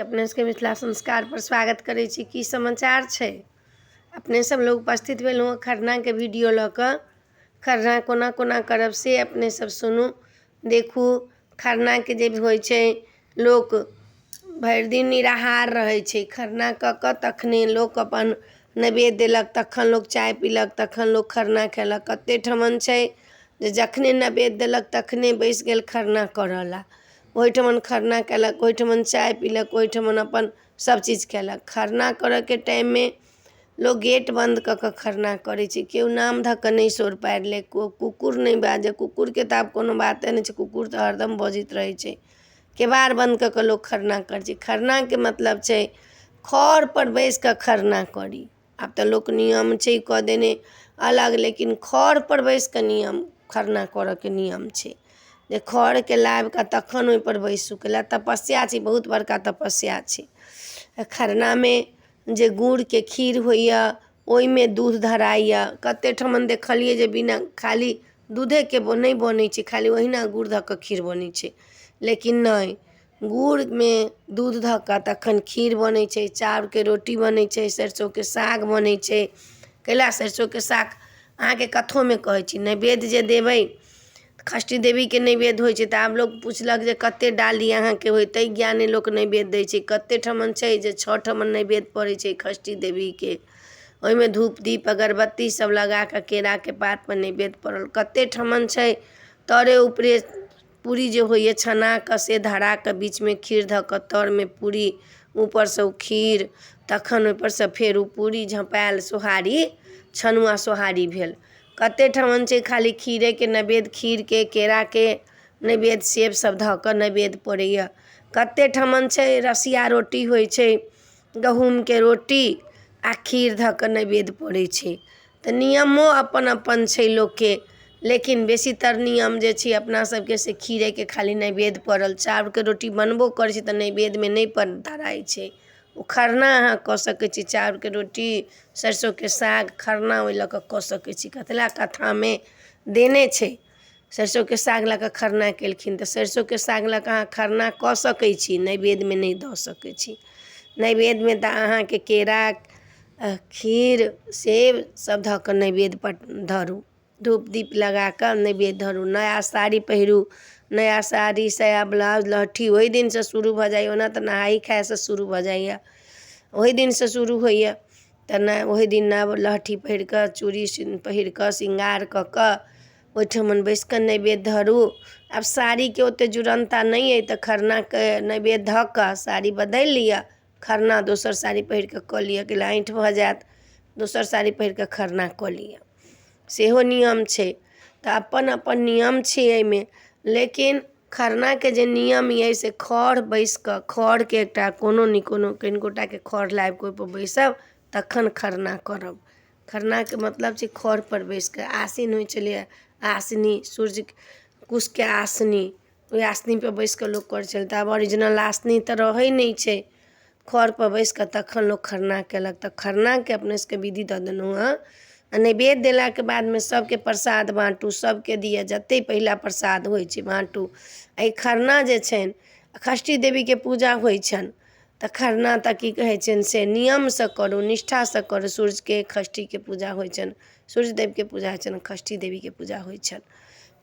अपने सबके मिथिला संस्कारपर स्वागत करै छी। की समाचार छै? अपने सब लोग उपस्थित भेलहुँ खरनाके वीडियो लऽ कऽ। खरना कोना कोना करब से अपने सब सुनू देखू। खरनाके जे होइ छै, लोक भरि दिन निराहार रहै छै। खरना कऽ कऽ तखने लोक अपन नैवेद्य देलक, तखन लोक चाय पीलक, तखन लोक खरना खेलक। कतेक ठमन छै जे जखने नैवेद्य देलक तखने बैसि गेल खरना करऽ लए, ओहिठमन खरना कयलक, ओहिठमन चाय पीलक, ओहिठमन अपन सभचीज कयलक। खरना करऽके टाइममे लोक गेट बन्द कऽ कऽ खरना करै छै। केओ नाम धऽ कऽ नहि शोर पारि लै, कुकुर नहि बाजै। कुकुरके तऽ आब कोनो बाते नहि छै, कुकुर तऽ हरदम बजैत रहै छै। केबाड़ बन्द कऽ कऽ लोक खरना करै छै। खरनाके मतलब छै खढ़पर बैसि कऽ खरना करी। आब तऽ लोक नियम छै कऽ देने अलग, लेकिन खढ़पर बैसि कऽ नियम खरना करऽके नियम छै जे खढ़के लाबि कऽ तखन ओहिपर बैसू। कैला तपस्या छै, बहुत बड़का तपस्या छै। खरनामे जे गुड़के खीर होइए, ओहिमे दूध धराइए। कतेक ठमन देखलियै जे बिना खाली दूधेके नहि बनै छै, खाली ओहिना गुड़ धऽ कऽ खीर बनै छै। लेकिन नहि, गुड़मे दूध धऽ कऽ तखन खीर बनै छै, चाउरके रोटी बनै छै, सरिसोके साग बनै छै। कैला सरिसोके साग अहाँके कथोमे कहै छी, नैवेद्य जे देबै, षष्ठी देवीके नैवेद्य होइ छै, तऽ आब लोक पुछलक जे कतेक डाली अहाँके होय, ताहि ज्ञाने लोक नैवेद्य दै छै। कतेक ठमन छै जे 6 ठमन नैवेद्य पड़ै छै षष्ठी देवीके, ओहिमे धूप दीप अगरबत्ती सब लगाकऽ केराके पातपर नैवेद्य पड़ल। कतेक ठमन छै तरे उपरे पूरी जे होइए छनाकऽ से धराकऽ बीचमे खीर धऽ कऽ तरमे पूरी, ऊपरसँ ओ खीर, तखन ओहिपरसँ फेर ओ पूरी झँपायल सोहारी, छनुआ सोहारी भेल। कतेक ठमन छै खाली खीरेके नैवेद्य, खीरके केराके नैवेद्य, सेब सब धऽ कऽ नैवेद्य पड़ैए। कतेक ठमन छै रसिया रोटी होइ छै, गहूमके रोटी आ खीर धऽ कऽ नैवेद्य पड़ै छै। तऽ नियमो अपन अपन छै लोकके, लेकिन बेसीतर नियम जे छै अपना सबके से खीरेके खाली नैवेद्य पड़ल। चाउरके रोटी बनबो करै छै तऽ नैवेद्यमे नहि धराइ छै। ओ खरना अहाँ कऽ सकै छी, चाउरके रोटी सरिसोके साग खरना ओहि लऽ कऽ कऽ सकै छी। कथिला कथामे देने छै सरिसोके साग लऽ कऽ खरना केलखिन, तऽ सरिसोके साग लऽ कऽ अहाँ खरना कऽ सकै छी, नैवेद्यमे नहि दऽ सकै छी। नैवेद्यमे तऽ अहाँके केरा खीर सेब सब धऽ कऽ नैवेद्य धरू, धूप दीप लगाकऽ नैवेद्य धरू। नया साड़ी पहिरू, नया साड़ी साया ब्लाउज लहठी ओहि दिनसँ शुरू भऽ जाइए। ओना तऽ नहाइ खाइसँ शुरू भऽ जाइए, ओहि दिनसँ शुरू होइए। तऽ नहि, ओहि दिन नव लहठी पहिर कऽ, चूड़ी पहिर कऽ, शृंगार कऽ कऽ ओहिठमन बैसि कऽ नैवेद्य धरू। आब साड़ीके ओतेक जुड़नता नहि अइ तऽ खरनाके नैवेद्य धऽ कऽ साड़ी बदलि लिअ, खरना दोसर साड़ी पहिर कऽ कऽ लिअ, कैला ऐँठ भऽ जायत। दोसर साड़ी पहिर कऽ खरना कऽ लिअ, सेहो नियम छै। तऽ अपन अपन नियम छै एहिमे, लेकिन खरनाके जे नियम अइ से खढ़ बैसि कऽ, खढ़के एकटा कोनो नहि कोनो कनिकोटाके खढ़ लाबि कऽ ओहिपर बैसब तखन खरना करब। खरनाके मतलब छै खढ़पर बैसि कऽ। आसिन होइ छलैए, आसिनी सूर्य कुशके आसनी, ओहि आसनीपर बैसि कऽ लोक करै छलै। तऽ आब ओरिजिनल आसनी तऽ रहै नहि छै, खढ़पर बैसि कऽ तखन लोक खरना कयलक। तऽ खरनाके अपने सबके विधि दऽ देलहुँ हँ। आ नैवेद्य देलाके बादमे सबके प्रसाद बाँटू, सबके दिअ, जतेक पहिला प्रसाद होइ छै बाँटू। एहि खरना जे छनि, षष्ठी देवीके पूजा होइ छनि, तऽ खरना तऽ की कहै छनि से नियमसँ करू, निष्ठासँ करू। सूर्यके षष्ठीके पूजा होइ छनि, सूर्यदेवके पूजा होइ छनि, षष्ठी देवीके पूजा होइ छनि।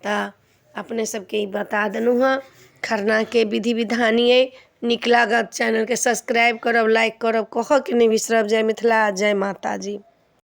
तऽ अपने सबके ई बता देलहुँ हँ खरनाके विधि विधान अइ। नीक लागत चैनलके सब्सक्राइब करब, लाइक करब, कहऽके नहि बिसरब। जय मिथिला, जय माताजी।